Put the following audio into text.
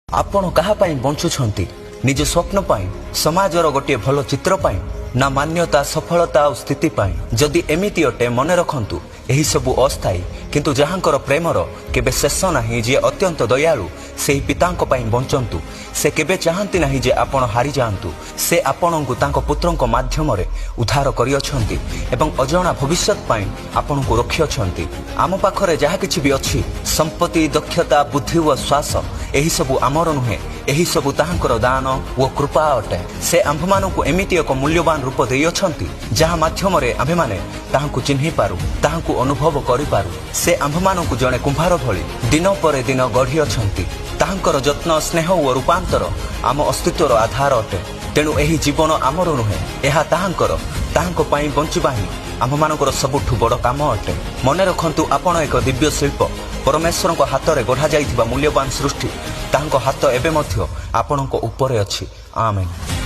ଆପଣ କାହା ପାଇଁ ବଞ୍ଚୁଛନ୍ତି? ନିଜ ସ୍ୱପ୍ନ ପାଇଁ, ସମାଜର ଗୋଟିଏ ଭଲ ଚିତ୍ର ପାଇଁ, ନା ମାନ୍ୟତା, ସଫଳତା ଆଉ ସ୍ଥିତି ପାଇଁ? ଯଦି ଏମିତି ଅଟେ, ମନେ ରଖନ୍ତୁ, ଏହି ସବୁ ଅସ୍ଥାୟୀ। କିନ୍ତୁ ଯାହାଙ୍କର ପ୍ରେମର କେବେ ଶେଷ ନାହିଁ, ଯିଏ ଅତ୍ୟନ୍ତ ଦୟାଳୁ, ସେହି ପିତାଙ୍କ ପାଇଁ ବଞ୍ଚନ୍ତୁ। ସେ କେବେ ଚାହାନ୍ତି ନାହିଁ ଯେ ଆପଣ ହାରିଯାଆନ୍ତୁ। ସେ ଆପଣଙ୍କୁ ତାଙ୍କ ପୁତ୍ରଙ୍କ ମାଧ୍ୟମରେ ଉଦ୍ଧାର କରିଅଛନ୍ତି ଏବଂ ଅଜଣା ଭବିଷ୍ୟତ ପାଇଁ ଆପଣଙ୍କୁ ରଖିଅଛନ୍ତି। ଆମ ପାଖରେ ଯାହା କିଛି ବି ଅଛି, ସମ୍ପତ୍ତି, ଦକ୍ଷତା, ବୁଦ୍ଧି ଓ ଶ୍ୱାସ, ଏହିସବୁ ଆମର ନୁହେଁ। ଏହିସବୁ ତାହାଙ୍କର ଦାନ ଓ କୃପା ଅଟେ। ସେ ଆମ୍ଭମାନଙ୍କୁ ଏମିତି ଏକ ମୂଲ୍ୟବାନ ରୂପ ଦେଇଅଛନ୍ତି, ଯାହା ମାଧ୍ୟମରେ ଆମ୍ଭେମାନେ ତାହାଙ୍କୁ ଚିହ୍ନି ପାରୁ, ତାହାଙ୍କୁ ଅନୁଭବ କରିପାରୁ। ସେ ଆମ୍ଭମାନଙ୍କୁ ଜଣେ କୁମ୍ଭାର ଭଳି ଦିନ ପରେ ଦିନ ଗଢ଼ିଅଛନ୍ତି। ତାହାଙ୍କର ଯତ୍ନ, ସ୍ନେହ ଓ ରୂପାନ୍ତର ଆମ ଅସ୍ତିତ୍ୱର ଆଧାର ଅଟେ। ତେଣୁ ଏହି ଜୀବନ ଆମର ନୁହେଁ, ଏହା ତାହାଙ୍କର। ତାହାଙ୍କ ପାଇଁ ବଞ୍ଚିବା ହିଁ ଆମ୍ଭମାନଙ୍କର ସବୁଠୁ ବଡ଼ କାମ ଅଟେ। ମନେ ରଖନ୍ତୁ, ଆପଣ ଏକ ଦିବ୍ୟ ଶିଳ୍ପ, ପରମେଶ୍ୱରଙ୍କ ହାତରେ ଗଢ଼ାଯାଇଥିବା ମୂଲ୍ୟବାନ ସୃଷ୍ଟି। ତାହାଙ୍କ ହାତ ଏବେ ମଧ୍ୟ ଆପଣଙ୍କ ଉପରେ ଅଛି। ଆମେନ୍।